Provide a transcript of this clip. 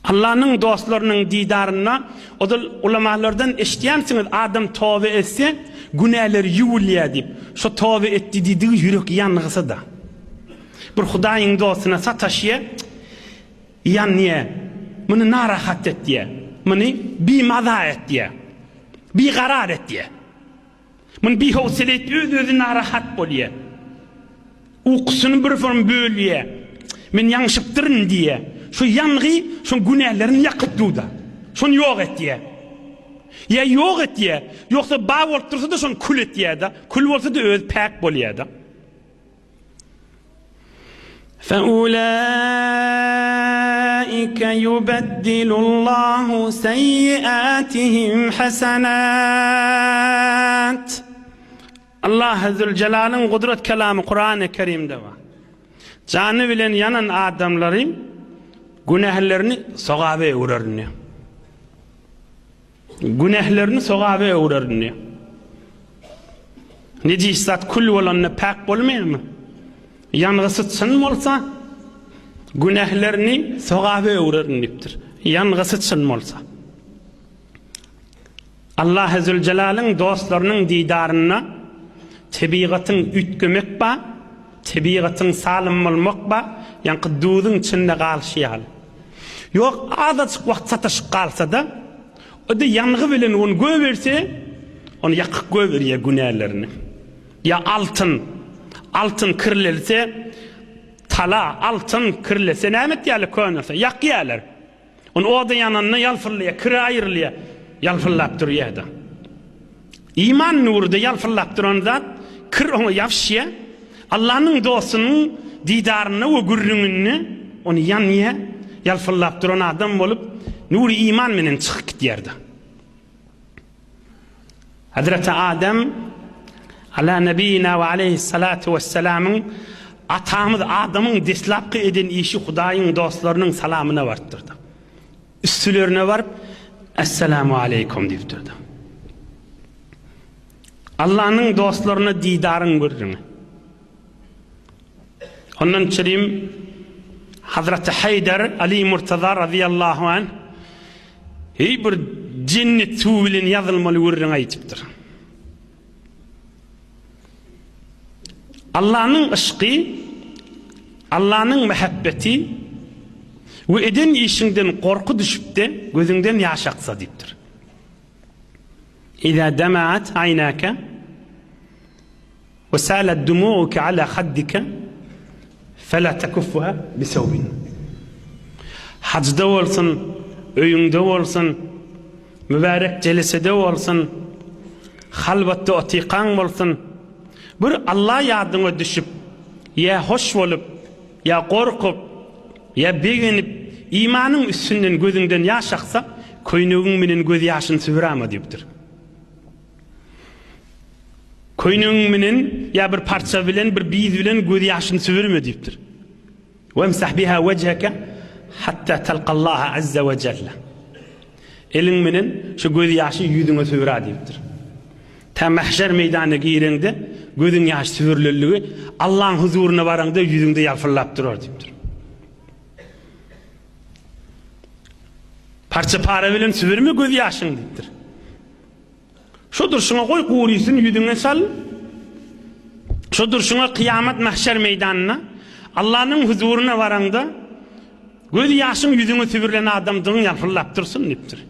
Allanyň dostlarynyň didarynda ozal ulamalardan eşidýänsiňiz adam toba etse günäleri ýuwulýar diýip. Şo toba etdi diýdigi ýürek ýangysyda. Bir Hudaýyň dostuna sataşýa, ýanýa, muny narahat etýä, muny bimaza etýä, bigarar etýä. Muny bihowsele edip öz-özi narahat bolýa. Ukusyny bir form bölýä. Men ýaňşypdyryn diýýä. Şu ýangy şoň günälerini ýakyp dur-da. Şony ýok etýä. Ýa ýok etýä, ýogsa bar bolup dursa-da şony kül etýä-de. Kül bolsa-da özi päk bolýa-da. Feulaike yubeddilullâhu seyyiâtihim hasenât. Allahy Zülcelalyň gudrat kelamy Kurany Kerimde bar. Jany bilen ýanan adamlary günählerini sogaba öwrerin diýýär. Günählerini sogaba öwrerin diýýär. Nejis zat kül bolanda päk bolmaýarmy? Ýangysy çyn bolsa, günählerini sogaba öwrerin diýipdir. Ýangysy çyn bolsa. Allahy Züljelalyň dostlarynyň didarynda tebigatyň üýtgemek ba, tebigatyň salym bolmak ba, ýaňky duzuň içinde galyşy ýaly. Ýok, azajyk wagt sataşyp galsa-da, o-da ýangy bilen ony göberse, ony ýakyp göberýär günälerini. Ýa altyn, altyn kirlelse, tala, altyn kirlelse näme etýärler könelse? Ýakýarlar. Ony oda ýananda ýalpyllaýar, kiri aýrylýar, ýalpyllap durýar-da. Iman nury-da ýalpyllap duran zat, kir oňa ýapyşýar. Allanyň dostunyň didarynda we gürrüňinde ony ýanýar, ýalpyllap duran adam bolup, nury iman menen çykyp gidýär-de. Hazreti Adem ala nebiyina we aleyhissalatu vesselamyň atamyz Adamyň deslapky eden işi Hudaýyň dostlarynyň salamyna barypdyrdy. Üstülerine baryp Esselamu aleýkum diýipdirdi. Allanyň dostlaryna didaryň gürrüňi. Ondan çirim Hazreti Haýdar Ali Murtaza razyýallahu anh Heý bir jennet suwy bilen ýazylmaly gürrüň aýdypdyr. Allanyň yşky, Allanyň mähebbeti we eden işiňden gorky düşüpde gözüňden ýaş aksa diýipdir. Iza demaat aýnaka We salat dumu'uke ala haddike fela tekuffuha bisawbin. Hajda bolsun, öýüňde bolsun, mübärek jelesede bolsun, halwatda otykaň bolsun, bir Alla ýadyňa düşüp, ýa hoş bolup, ýa gorkup, ýa begenip, imanyň üstünden gözüňden ýaş aksa, köýnegiň menen gözýaşyny süpürama diýipdir. Köýnegiň menen ýa bir parça bilen, bir biz bilen göz ýaşyny süpürme diýipdir. Wemsah biha wejheke hatta talqallaha azza we jelle. Eliň menen şu göz ýaşy ýüzüňe süpüra diýipdir. Tä mahşer meýdanyna gireňde gözüň ýaşy süpürilendigi Allaň huzuryna baraňda ýüzüňde ýalpyldap durar diýipdir. Parça-para bilen süpürme göz ýaşyňy diýipdir. Şo durşuňa goý gurysyn ýüzüňe sal. Şo durşuňa kyýamat mahşer meýdanyna Allanyň huzuryna baraňda göz ýaşyň ýüzüňe sübürilen adamdygyň ýalpyldap dursun diýipdir.